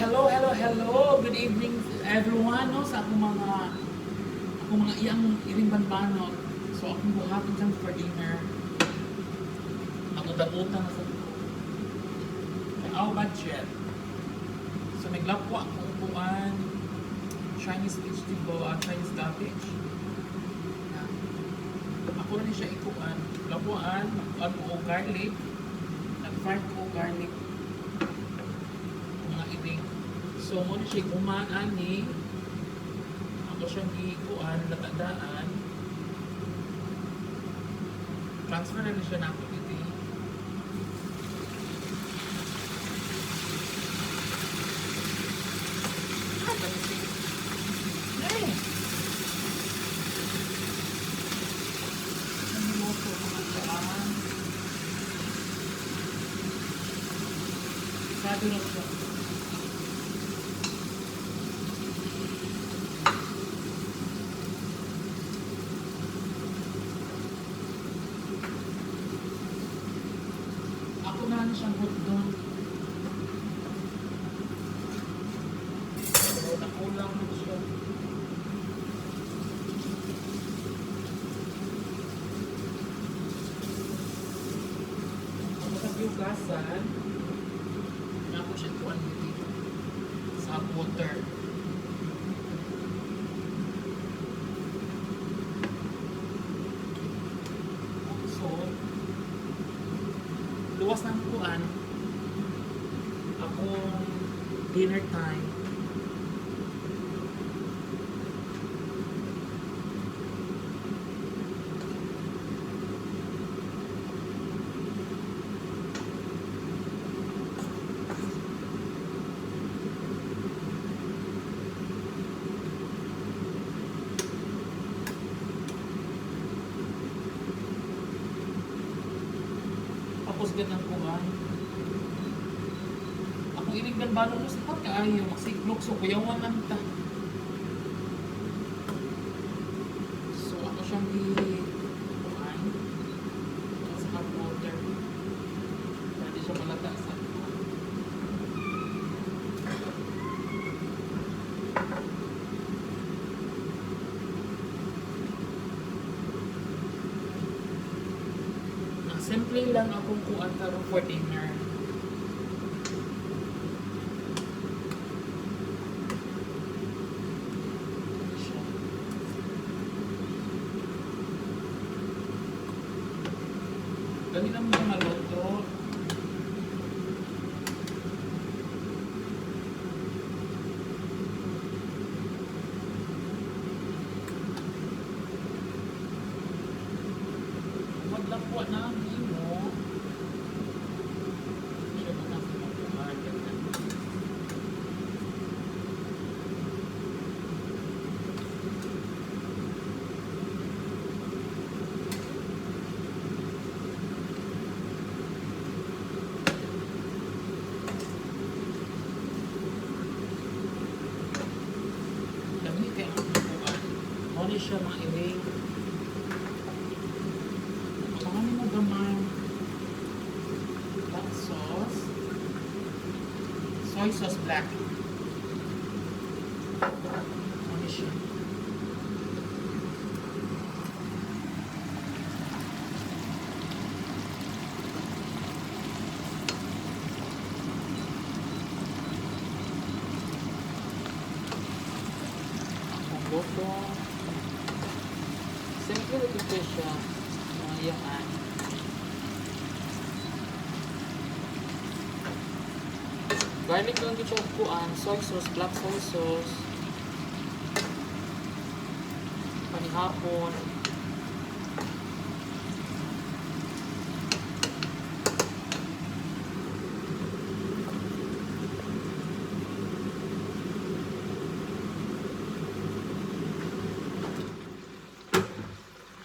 Hello, hello, hello. Good evening, everyone, no, sa akong mga iyang iring banbanot. So akong buhaton dyan for dinner. Nagutan-utan na sa ko. Ang budget. So naglapwa akong upuan, Chinese vegetable, Chinese cabbage. Na, ako rin siya ikuan. Lapuan, nagkuan ko og garlic. Nag-fry ko og garlic. Mga iring. So, mo ni siya gumaan ani. Ako siyang gikuan, latadaan. Transfer na ni siya nako dito. Ah, ganun. Ay! Nagiluto mga kuan. Sabi na siya. Ako na ano siyang hotdog. Pero nakulang na siya. Ako sa hugasan, na ako siya kuan dito sa water. So, luwas ng kuan, akong dinner time. Tapos ganang kuan. Akong iring banbanon no sapat kaayo, magsiglok, so kuyawan lang ta. So ako siyang gi kuan sa hot water. Para di siya malata sa kuan. Na simple lang akong kuan karon for dinner. Ano siya? Dali lang mo maluto. Maglapwa na ang imo. Siya ba nasa mabuhay? Ganyan. Dami kay ang kuan. Mao ni siya, mga iring. Abangan mo gamay. Black sauce. Soy sauce black. Mao ni siya. Akong luto. Simple na ito siya. Mga iyaan. Garlic lang dito kuan, soy sauce, black soy sauce. Panihapon.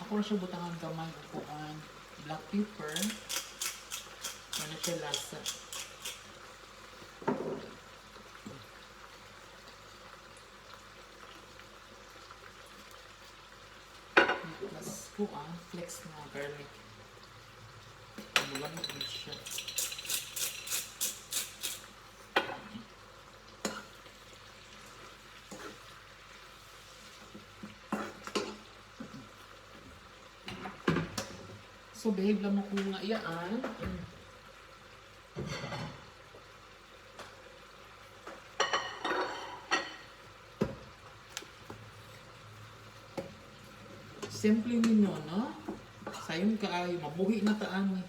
Ako na siya butangan gamay og kuan, black pepper. Ano siya lasa. Plus kuan, flex na garlic. Mulamig siya. So, behave lang mo kung nga iyaan. Simple ninyo, no? Sayon kaayo, mabuhi na taan ni.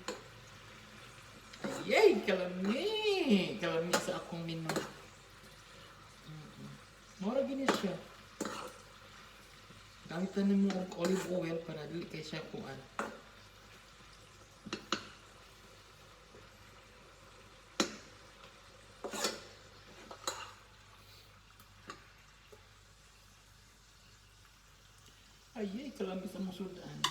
Ay, kalami! Kalami sa akong menu. Mora gini siya. Gamitan nimo og olive oil para dili kay siya kuan. Ay, ay, kalami sa musudan.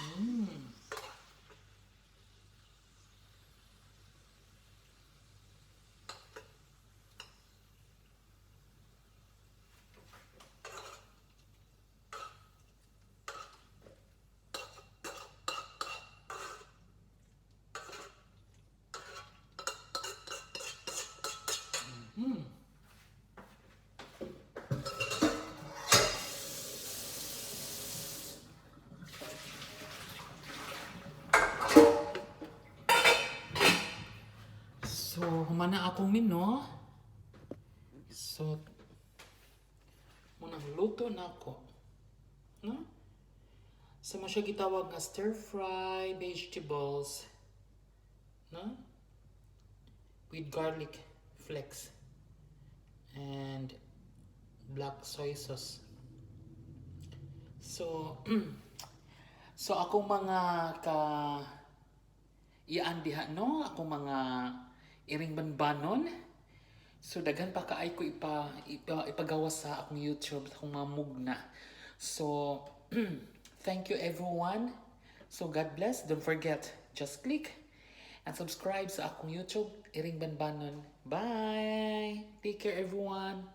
So, humana akong menu. So, munang luto na ako. No? So, mo siya gitawag nga stir fry vegetables. No? With garlic flakes and black soy sauce. So akong mga ka iyaan diha, no, akong mga iring banbanon. So daghan pa kaay ko ipagawa sa akong YouTube, sa akong mga mugna. So thank you, everyone. So God bless. Don't forget, just click and subscribe sa akong YouTube, Iring Banbanon. Bye. Take care, everyone.